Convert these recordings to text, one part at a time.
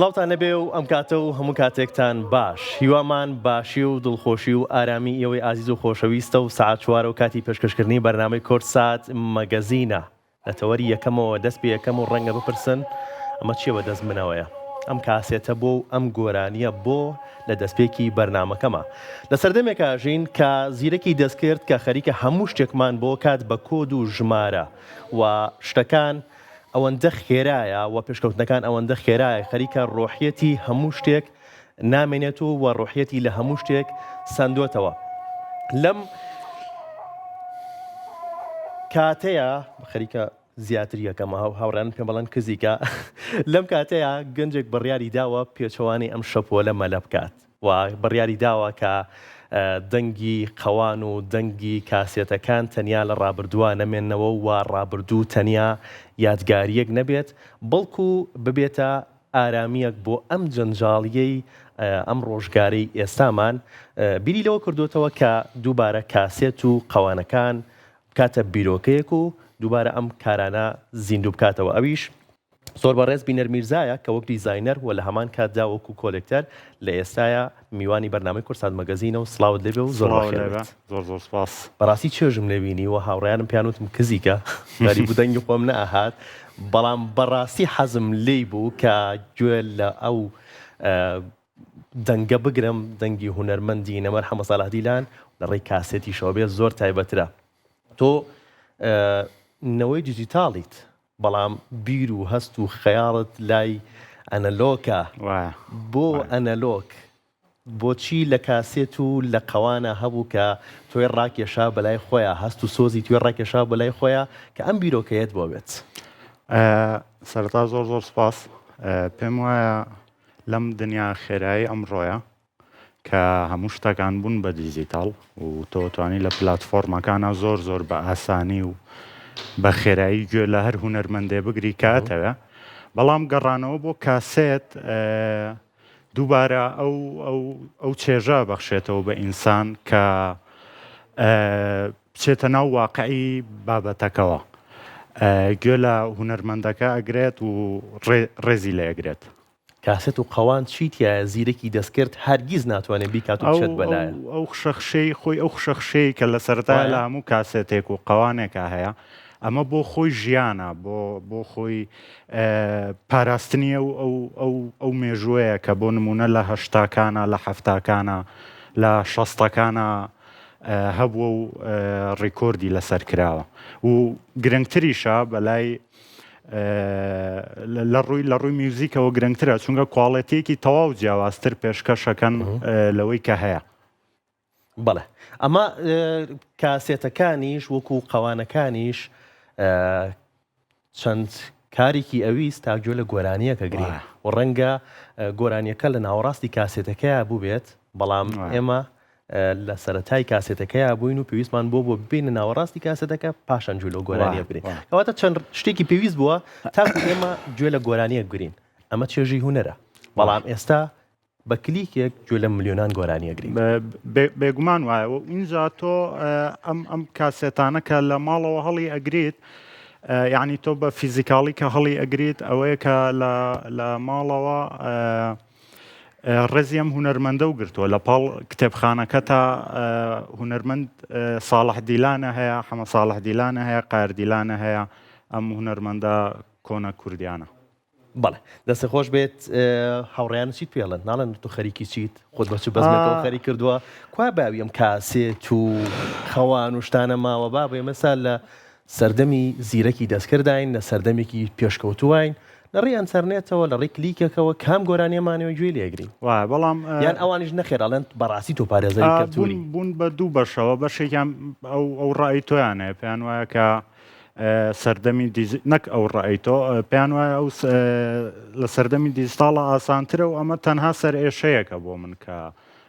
سڵاوتان لەبێ و ئەم کاتە و هەموو کاتێکتان باش هیوامان باشی و دڵخۆشی و ئارامی ئێوەی ئازیز و خۆشەویستە و سەعات چوارە و کاتی پێشکەشکردنی بەرنامەی کۆرسات مەگەزینە لە تەوەری یەکەمەوە دەست پێ یەکەم و ڕەنگە بپرسن ئەمە چیە بە دەست منەوەیە؟ ئەم کاسێتە بۆ و ئەم گۆرانیە بۆ لە دەستپێکی بەرنامەکەمە؟ لە سەردەمێکا ژین کە زیرەکی دەستکرد کە خەریکە هەموو شتێکمان بۆ کات بە کۆد و ژمارە و شتەکان ئەوەندە خێرایە و پێشکەوتنەکان ئەوەندە خێرایە خەریکە ڕۆحیەتی هەموو شتێک نامێنێت و و ڕۆحیەتی لە هەموو شتێک سەندۆتەوە لەم کاتەیە خەریکە زیاتر یەکەم هاوڕێیان پێم بەڵێن کزیکە لەم کاتەیە گەنجێک بڕیاری داوە پێچەوانەی ئەم شەپۆلە مەلە بکات و بڕیاری داوە کە دەنگی قەوان و دەنگی کاسێتەکان تەنیا لە ڕابردووە نەمێنەوە و ڕابردوو تەنیا یادگاریەک نەبێت بەڵکو ببێتە ئارامییەک بۆ ئەم جەنجاڵییەی ئەم ڕۆژگارەی ئێستامان، بیری لەوە کردۆتەوە کە دووبارە کاسێت و قەوانەکان بکاتە بیرۆکەیەک و دووبارە ئەم کارانە زیندوو بکاتەوە، ئەویش زۆر بەڕێز بینەر میرزایە کە وەک دیزاینەر و لە هەمان کاتدا وەکو collector لە ئێستایا میوانی بەرنامەی کوردسات مەگەزینە و سڵاوت لێبێ و زۆر سڵاو لێبێ زۆر زۆر سپاس. بەڕاستی چێژم لێ بینی و هاوڕێیانم پێیان وتم کزیکە غەریب بوو دەنگی خۆم نەئەهات بەڵام بەڕاستی حەزم لێی بوو کە گوێ لە ئەو دەنگە بگرم دەنگی هونەرمەندی نەمر حەمە ساڵح دیلان لە ڕێی کاسێتیشەوە بێت زۆر تایبەترە تۆ نەوەی دیجیتاڵیت بەڵام بیر و هەست و خەیاڵت لای ئەنەلۆکە بۆ ئەنەلۆک بۆچی لە کاسێت و لە قەوانە هەبوو کە تۆی ڕاکێشا بەلای خۆیا هەست و سۆزی توێ ڕاکێشا بەلای خۆیا کە ئەم بیرۆکەیەت بۆ بێت؟ سەرەتا زۆر زۆر سپاس پێم وایە لەم دنیا خێرایی ئەمڕۆیە کە هەموو شتەکان بوون بە دیجیتاڵ و تۆ توانی لە پلاتفۆرمەکانە زۆر زۆر بە ئاسانی و بە خێرایی گوێ لە هەر هونەرمەندێ بگری کاتەوە بەڵام گەڕانەوە بۆ کاسێت دووبارە ئەو ئەو ئەو چێژە بەخشێتەوە بە ئینسان کە بچێتە ناو واقعی بابەتەکەوە گوێ لە هونەرمەندەکە ئەگرێت و ڕێزی لێ ئەگرێت. کاسێت و قەوان چی تیایە زیرەکی دەستکرد هەرگیز ناتوانێت بیکات و بچێت بەلایە. ئەو خشەخشەی خۆی ئەو خشەخشەی کە لە سەرەتای لە هەموو کاسێتێک و قەوانێکا هەیە ئەمە بۆ خۆی ژیانە بۆ بۆ خۆی پاراستنی ئەو ئەو ئەو ئەو مێژووەیە کە بۆ نمونە لە هەشتاکانە لە حەفتاکانە لە شەستەکانە هەبووە و ڕیکۆردی لەسەر کراوە و گرنگتریشە بەلای لە ڕووی لە ڕووی میوزیکەوە گرنگترە چونکە quality یەکی تەواو جیاوازتر پێشکەشەکەن لەوەی کە هەیە. بەڵێ ئەمە کاسێتەکانیش وەکو قەوانەکانیش چەند کارێکی ئەویست تا گوێ لە گۆرانیەکە گرین و ڕەنگە گۆرانیەکە لە ناوەڕاستی کاسێتەکەیا بووبێت بەڵام ئێمە لە سەرەتای کاسێتەکەیا بووین و پێویستمان بۆ بۆ بینە ناوەڕاستی کاسێتەکە پاشان گوێ لەو گۆرانیە بگرین کەواتە چەند شتێکی پێویست بووە تاکو ئێمە گوێ لە گۆرانیەک بگرین ئەمە چێژی هونەرە بەڵام ئێستا بە کلیکێک گوێ لە ملیۆنان گۆرانی ئەگریت. بێگومان وایە و ئینجا تۆ ئەم ئەم کاسێتانە کە لە ماڵەوە هەڵی ئەگریت یعنی تۆ بە فیزیکاڵی کە هەڵی ئەگریت ئەوەیە کە لە ماڵەوە ڕێزی ئەم هونەرمەندە و گرتووە لە پاڵ کتێبخانەکە تا هونەرمەند ساڵح دیلانە هەیە حەمە ساڵح دیلانە هەیە قار دیلانە هەیە ئەم هونەرمەندە کۆنە کوردیانە. بەڵێ دەستت خۆش بێت هاوڕێیان چیت پێڵێن ناڵێن تۆ خەریکی چیت خۆت بە چ بەزمێکەوە خەریک کردووە کوا باوی ئەم کاسێت و خەوان و شتانە ماوە با بێ مەسا لە سەردەمی زیرەکی دەستکردین لە سەردەمێکی پێشکەوتوین لە ڕێی ئەنتەرنێتەوە لە ڕێی کلیکێکەوە کام گۆرانیەمانەوە گوێی لێگرین وایە بەڵام یان ئەوانیش نەخێر ئەڵێن بەڕاستی تۆ پارێزەری کەلتوری بوون بە دوو بەشەوە بەشێکیان ئەو ئەو ڕای تۆیان هەیە پێیان وایە کە سەردەمی نەک ئەو ڕەئی تۆ پێیان وایە ئەو لە سەردەمی دیجیتاڵە ئاسانترە و ئەمە تەنها سەرئێشەیەکە بۆ من کە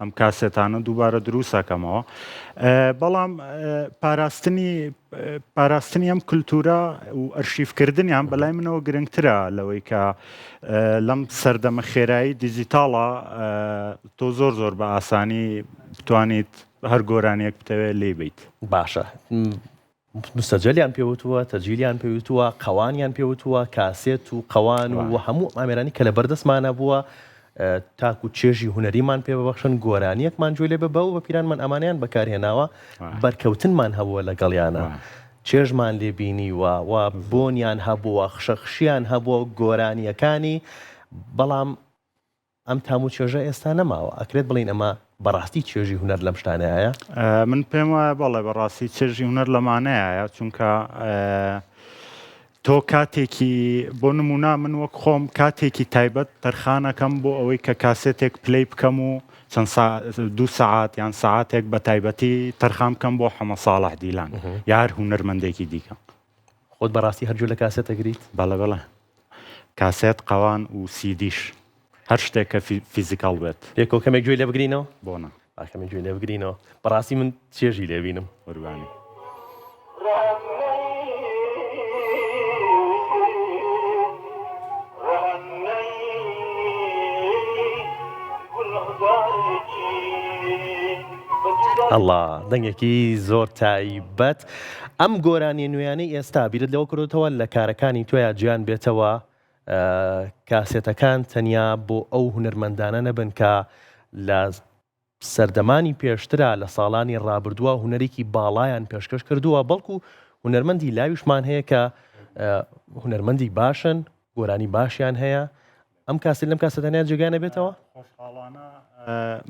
ئەم کاسێتانە دووبارە دروستەکەمەوە بەڵام پاراستنی پاراستنی ئەم کللتورە و ئەرشیفکردنیان بەلای منەوە گرنگترە لەوەی کە لەم سەردەمە خێرایی دیجیتاڵە تۆ زۆر زۆر بە ئاسانی بتوانیت هەر گۆرانیەک بتەوێت لێی بیت. باشە مسەجەلیان پێ وتووە، تەجیلیان پێ وتووە، قەوانیان پێ وتووە، کاسێت و قەوان و هەموو ئامێرانی کە لە بەردەستمانە بووە تاکو چێژی هونەریمان پێ ببەخشن گۆرانیەکمان گوێ لێ بە و بە پیرانمان ئەمانیان بەکارهێناوە بەرکەوتنمان هەبووە لەگەڵیانە چێژمان لێ بینیوە و بۆنیان هەبووە خشەخشیان هەبووە گۆرانیەکانی بەڵام ئەم تام و چێژە ئێستا نەماوە، ئەکرێت بڵێین ئەمە بەڕاستی چێژی هونەر لەم شتانەیایە؟ من پێم وایە بەڵێ بەڕاستی چێژی هونەر لەمانەیایە، چونکە تۆ کاتێکی بۆ نموونە من وەک خۆم کاتێکی تایبەت تەرخانەکەم بۆ ئەوەی کە کاسێتێک play بکەم و چەند دوو سەعات یان سەعاتێک بە تایبەتی تەرخان بکەم بۆ حەمە ساڵح دیلان یا هەر هونەرمەندێکی دیکە. خۆت بەڕاستی هەر گوێ لە کاسێت ئەگریت؟ بەڵێ بەڵێ. کاسێت، قەوان و سیدیش. هەر شتێک کە physical بێت. پێکەوە کەمێک گوێی لێ بگرینەوە؟ بۆ نا. با کەمێک گوێی لێ بگرینەوە. بەڕاستی من چێژی لێ بینم. قوربانی. ئەڵا دەنگێکی زۆر تایبەت. ئەم گۆرانیە نوێیانەی ئێستا بیرت لەوە کردۆتەوە لە کارەکانی تۆیا جیان بێتەوە کاسێتەکان تەنیا بۆ ئەو هونەرمەندانە نەبن کە لە سەردەمانی پێشترا لە ساڵانی ڕابردووە هونەرێکی باڵایان پێشکەش کردووە بەڵکو هونەرمەندی لاویشمان هەیە کە هونەرمەندی باشن گۆرانی باشیان هەیە ئەم کاسێت لەم کاسەتانەیان جێگای نەبێتەوە؟ خۆشحاڵانە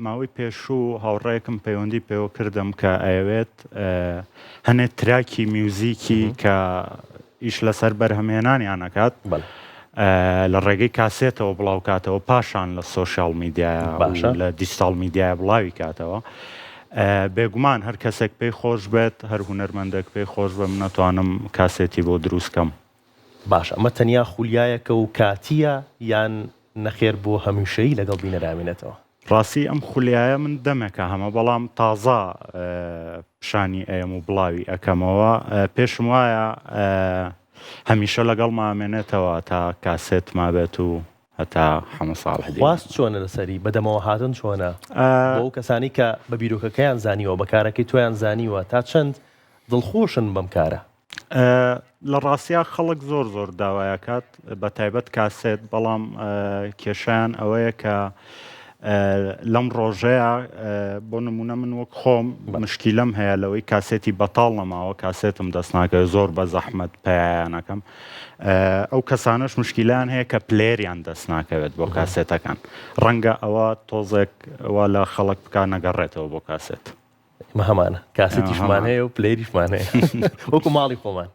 ماوەی پێشوو هاوڕێیەکم پەیوەندی پێوە کردم کە ئەیەوێت هەنێ track ی میوزیکی کە ئیش لەسەر بەرهەمهێنانیان ئەکات لە ڕێگەی کاسێتەوە بڵاو کاتەوە پاشان لە social media لە digital media بڵاوی کاتەوە بێگومان هەر کەسێک پێی خۆش بێت هەر هونەرمەندێک پێی خۆش بێ من ئەتوانم کاسێتی بۆ دروست کەم. باشە ئەمە تەنیا خولیایەکە و کاتییە یان نەخێر بۆ هەمیشەیی لەگەڵ بینەر ئامێنێتەوە؟ ڕاستی ئەم خولیایە من دەمێکە هەمە بەڵام تازە پیشانی ئەیەم و بڵاوی ئەکەمەوە پێشم وایە هەمیشە لەگەڵما ئەمێنێتەوە تا کاسێت مابێت و هەتا حەمە ساڵح دیلان. خواست چۆنە لەسەری؟ بەدەمەوە هاتن چۆنە؟ بۆ ئەو کەسانەی کە بە بیرۆکەکەیان زانیوە، بە کارەکەی تۆیان زانیوە تا چەند دڵخۆشن بەم کارە؟ لە ڕاستیا خەڵک زۆر زۆر داوای ئەکات بە تایبەت کاسێت بەڵام کێشیان ئەوەیە کە لەم ڕۆژەیە بۆ نمونە من وەک خۆم مشکیلەم هەیە لەوەی کاسێتی بەتاڵ نەماوە کاسێتم دەست ناکەوێت زۆر بە زەحمەت پەیایانەکەم ئەو کەسانەش مشکیلان هەیە کە player یان دەست ناکەوێت بۆ کاسێتەکان ڕەنگە ئەوە تۆزێک وا لە خەڵک بک نەگەڕێتەوە بۆ کاسێت. ئێمە هەمانە کاسێتیشمان هەیە و player یشمان هەیە وەکو ماڵی خۆمان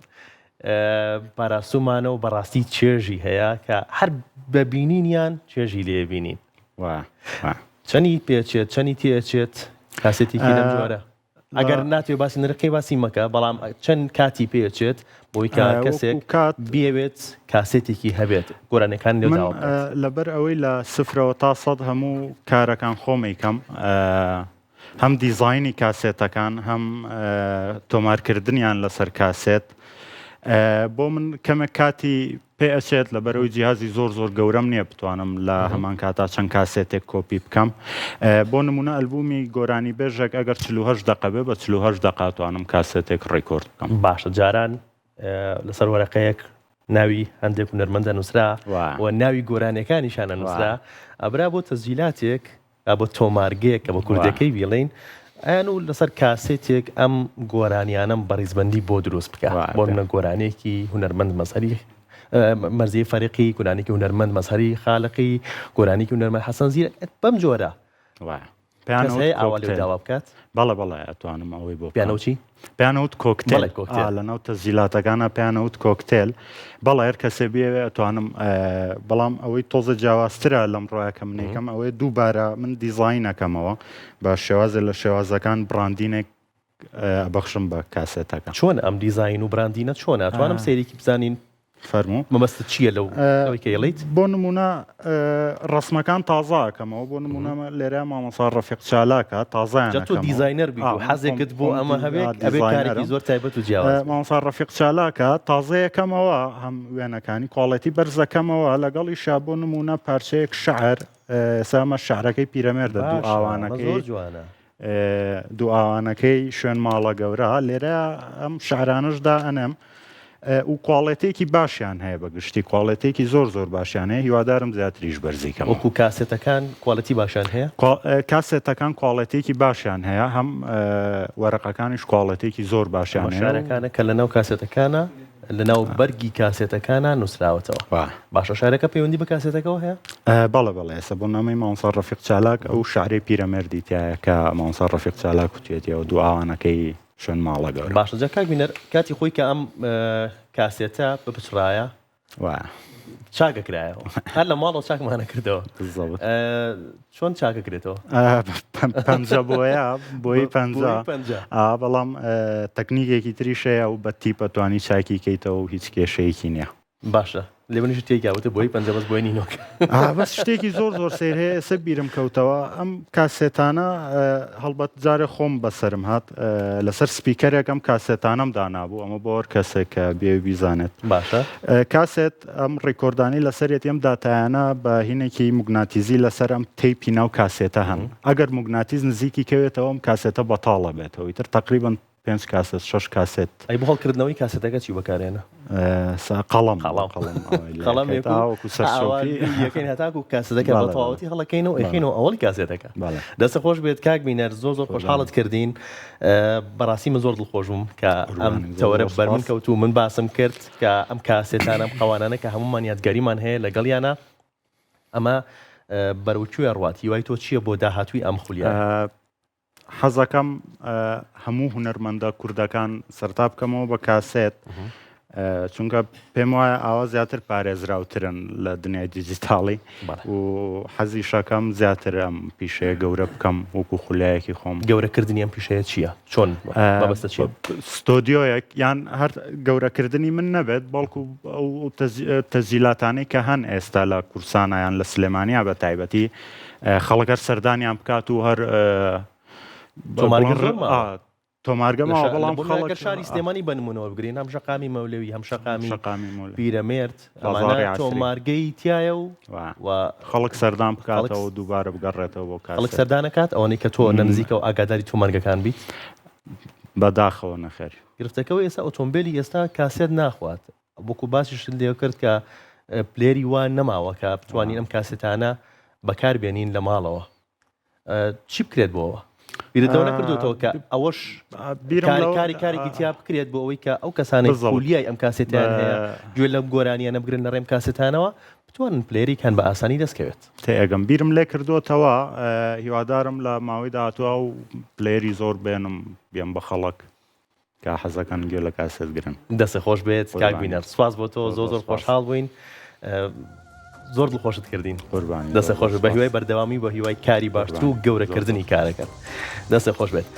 پاراستومانە و بەڕاستی چێژی هەیە کە هەر بە بینینیان چێژی لێ بینین چەنی پێچێت چەنی تێچێت کاسێتێکی لەم جۆرە ئەگەر ناتوێ باسی نرخی باسی مەکە بەڵام چەند کاتی پێچێت بۆی کە کەسێک کات بێوێت کاسێتێکی هەبێت گۆرانەکان لێ لەبەر ئەوەی لە سفرەوە تا سەد هەموو کارەکان خۆمیکەم هەم دیزاینی کاسێتەکان هەم تۆمارکردنیان لەسەر کاسێت بۆ من کەمێک کاتی پێ ئەچێت لە بەرەوەی جیهازی زۆر زۆر گەورەم نییە بتوانم لە هەمان کاتا چەند کاسێتێک کۆپی بکەم بۆ نمونە ئەلبومی گۆرانی بێژێک ئەگەر 48 دقە بێ بە 48 دقە توانم کاسێتێک record بکەم. باشە جاران لەسەر وەرەقەیەک ناوی هەندێک هونەرمەندە نووسرا و ناوی گۆرانیەکانیشانە نووسرا ئەبرا بۆ تەسجیلاتێک یا بۆ تۆمارگەیەک کە بە کوردەکەی بیڵین ئەیان و لەسەر کاسێتێک ئەم گۆرانیانەم بەڕیزبندی بۆ دروست بکە بۆ منە گۆرانێکی هونەرمەند مەزهەری مەرزی فەرقی گۆرانێکی هونەرمەند مەزهەری خالقی گۆرانێکی هونەرمەند حەسەن زیرەک بەم جۆرە پێیان کەس هەیە ئاوا لێو داوا بکات؟ بەڵێ بەڵێ ئەتوانم ئەوەی بۆ پێیان چی؟ پێیان وت کۆکتێل بەڵێ کۆکتێل لە ناو تەسجیلاتەکانە پێیان وت کۆکتێل بەڵێ هەر کەسێ بیەوێ ئەتوانم بەڵام ئەوەی تۆزە جیاوازترە لەم ڕۆیە کە منێکم ئەوەیە دووبارە من دیزاینەکەمەوە بە شێوازێ لە شێوازەکان branding ێک ئەبەخشم بە کاسێتەکە. چۆن ئەم دیزاین و branding ە چۆنە ئەتوانم سەیرێکی بزانین؟ فەرموو. مەبەستت چییە لەو ئەوەی کە ئەیڵێیت؟ بۆ نموونە ڕەسمەکان تازە ئەکەمەوە بۆ نموونە لێرە مامۆستا ڕەفیق چالاکە تازەیان جا تۆ دیزاینەر بیت و حەزێکت بۆ ئەمە هەبێت ئەبێ کارێکی زۆر تایبەت و جیاواز بێت. مامۆستا ڕەفیق چالاکە تازەیەکەمەوە هەم وێنەکانی quality بەرزەکەمەوە لەگەڵیشا بۆ نموونە پارچەیەک شعر ئێستا ئەمە شعرەکەی پیرەمێردە دوو باشە ئەمە ئاوانەکەی زۆر جوانە. دوئاوانەکەی شوێن ماڵە گەورە لێرە ئەم شعرانەش دائەنێم و quality ێکی باشیان هەیە بە گشتی quality ێکی زۆر زۆر باشیان هەیە هیوادارم زیاتریش بەرزی کەمەوە. وەکو کاسێتەکان quality باشیان هەیە؟ کاسێتەکان quality ێکی باشیان هەیە هەم وەرەقەکانیش quality ێکی زۆر باشیان هەیە. شعرەکانە کە لەناو کاسێتەکانە لەناو بەرگی کاسێتەکانا نووسراوەتەوە. باشە شعرەکە پەیوەندی بە کاسێتەکەوە هەیە؟ بەڵێ بەڵێ ئێستا بۆ نامەی مامۆستا ڕەفیق چالاک ئەو شعرەی پیرەمێردی تیایە کە مامۆستا ڕەفیق چالاک وتویەتی ئەو دوو ئاوانەکەی شوێن ماڵە گەورە. باشە جا کاک بینەر کاتی خۆی کە ئەم کاسێتە بپچڕایە وایە چاکە کرایەوە هەر لە ماڵەوە چاکمانە کردەوە بالضبط چۆن چاکە کرێتەوە؟ پەنجە بۆیە بۆی پەنجە بەڵام تەکنیکێکی تریش هەیە و بە تیپە توانی چاکی کەیتەوە و هیچ کێشەیەکی نییە. باشە لێ منیش تێکیا وتە بۆی پەنجە بەس بۆی نینۆک. بەس شتێکی زۆر زۆر سەیر هەیە ئێستا بیرم کەوتەوە ئەم کاسێتانە هەڵبەت جارێ خۆم بەسەرم هات لەسەر speaker ێک ئەم کاسێتانەم دانابوو ئەمە بۆ هەر کەسێک کە بێ بیزانێت باشە کاسێت ئەم record انەی لەسەرێتی ئەم داتایانە بە هینێکی موگناتیزی لەسەر ئەم تەیپی ناو کاسێتە هەن ئەگەر موگناتیز نزیکی کەوێتەوە ئەم کاسێتە بەتاڵە بێتەوە ئیتر تەقریبەن پێنج کاسێت شەش کاسێت. ئەی بۆ هەڵکردنەوەی کاسێتەکە چی بەکارێنە؟ سا قەڵەم قەڵەم قەڵەم قەڵەمێک تاوەکو سەرچۆپی یەکەین هەتاکو کاسێتەکە بە تەواوەتی هەڵەکەین و ئەیخەینەوە ئەوەڵی کاسێتەکە. دەستت خۆش بێت کاک بینەر زۆر زۆر خۆشحاڵت کردین بەڕاستی من زۆر دڵخۆش بووم کە ئەم تەوەرە بەر من کەوت و من باسم کرد کە ئەم کاسێتانە ئەم قەوانانە کە هەموومان یادگاریمان هەیە لەگەڵیانە ئەمە بەرەو کوێ ڕوات هیوای تۆ چییە بۆ داهاتووی ئەم خولیا؟ حەزەکەم هەموو هونەرمەندە کوردەکان سەرتا بکەمەوە بە کاسێت چونکە پێم وایە ئاوا زیاتر پارێزراوترن لە دنیای دیجیتاڵی و حەزیشەکەم زیاتر ئەم پیشەیە گەورە بکەم وەکو خولیایەکی خۆم. گەورەکردنی ئەم پیشەیە چییە؟ چۆن مەبەستت چییە؟ ستۆدیۆیەک یان هەر گەورەکردنی من نەبێت بەڵکو ئەو تەسجیلاتانەی کە هەن ئێستا لە کوردستانا یان لە سلێمانیا بە تایبەتی خەڵک هەر سەردانیان بکات و هەر تۆمارگە زۆر ماوە. تۆمارگە ماوە بەڵام خەڵک گەر شاری سلێمانی بە نموونەوە بگرین هەم شەقامی مەولەوی هەم شەقامی پیرەمێرد ئەمانە تۆمارگەی تایە و خەڵک سەردان بکاتەوە دووبارە بگەڕێتەوە بۆ کات خەڵک سەردانەکات ئەوەی کە تۆ لە نزیکەوە ئاگاداری تۆمارگەکان بیت بەداخەوە نەخێر. گرفتەکەەوە ئێستا ئۆتۆمبیلی ئێستا کاسێت ناخوات وەکو باسیشت لێ کرد کە player ی وا نەماوە کە بتوانین ئەم کاسێتانە بەکار بێنین لە ماڵەوە چی بکرێت بۆەوە؟ بیرت لەوە نەکردوتەوە کە ئەوەش کاری کارێکی تیا بکرێت بۆ ئەوەی کە ئەو کەسانەی خولیای ئەم کاسێتیان هەیە گوێ لەم گۆرانیانە بگرن لە ڕێم کاسێتانەوە بتوانن player ێکیان بە ئاسانی دەستکەوێت. تێئەگەم بیرم لێ کردوتەوە هیوادارم لە ماوەی داهاتوە و player ی زۆر بێنم بێم بە خەڵک. کە حەزەکەن گوێ لە کاسێت گرن. دەستت خۆش بێت کاک بینەر سپاس بۆ تۆ زۆر زۆر خۆشحاڵ بووین زۆر دڵخۆشت کردین قوربانی دەستت خۆش بە هیوای بەردەوامی بە هیوای کاری باشتر و گەورەکردنی کارەکەت دەستت خۆش بێت.